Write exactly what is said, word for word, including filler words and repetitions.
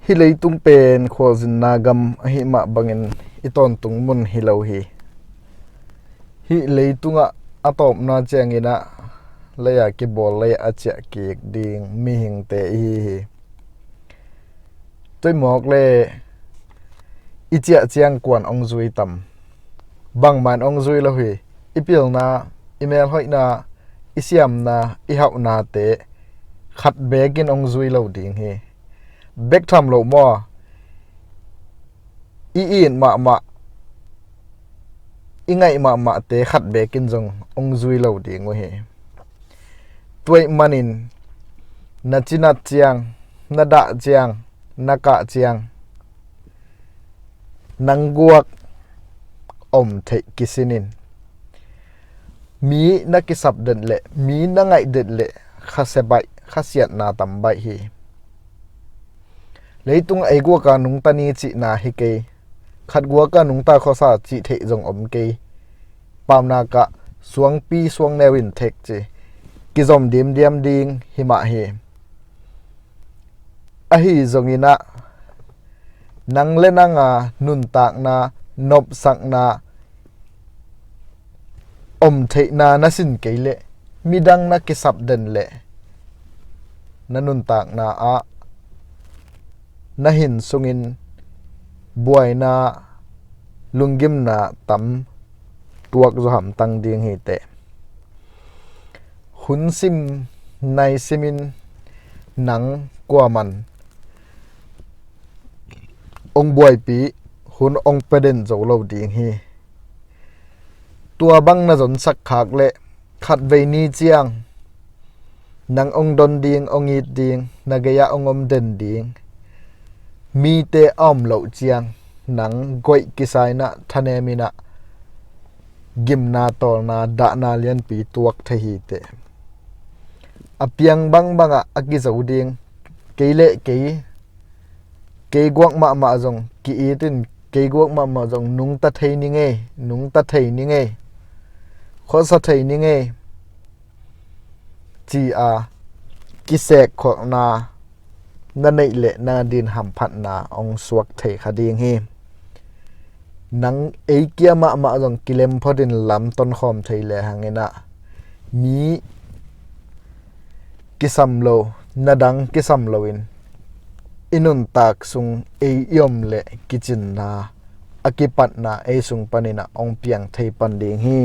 Hih leitung pen khualzinna gam ahih mah bangin i tawntung mun hi lo hi. Hih leitungah a tawpna ciangin ah lei-a kibawl lei-ah a ciah kik ding mihingte ihi hi. Tuimawk le i ciah ciang kuan hong zui tam? Bangmah in hong zui lo hi. I pilna, i melhoihna, i siamna, i hauhnate khat beekin hong zui lo ding hi. Bek tham lo maw? I it mahmah, i ngaih mahmahte khat beekin zong hong zui lo ding uh hi. Tua ahih manin na cinat ciang, na dah ciang, na kah ciang, nang guak om theih kisin in. Mi na kisap den leh, mi na ngaih den leh khasia baih, khasiatna tam baih hi. Leitung ei guak a nungta ni cihna hi kei. Khat guak a nungta khuasa cih theih zong om kei. Pamnak ah suangpi suangneu in thek ci, kizom dimdiam ding hi mah hi. Ahi zongin ah nang le nang a nuntakna, nopsakna, om theihna na sin kei leh midang na kisap den leh na nuntakna ah, na hin sungin buaina, lunggimna tam tuak zaw hamtang ding hi teh. Hun sim nai simin nang kuaman hong buaipih, hun hong pia den zo lo ding hi. Tua bang na zonsak khak leh khatvei ni ciang nang hong don ding, hong it ding, na gei-ah hong om den ding mite a om loh ciang nang goih kisai in ah, thanem in ah gimna, tawlna, dahna lianpi tuak thei hi teh. A piang bangbangah a kizo ding, kei le kei, kei guak mahmah zong ki-it in, kei guak mahmah zong nungta thei ning ei, nungta thei ning ei, khuasa thei ning ei, ci-a kisekkholhna na neih leh na din hamphatna hong suak thei kha ding hi. Nang ei kia mahmah zong kilem phot in lam tonkhawm thei lehang in ah mi kisam lo, na dang kisam loin i nuntak sung ei i om leh kicinna, a kipatna ei sung panin ah hong piang thei pan ding hi.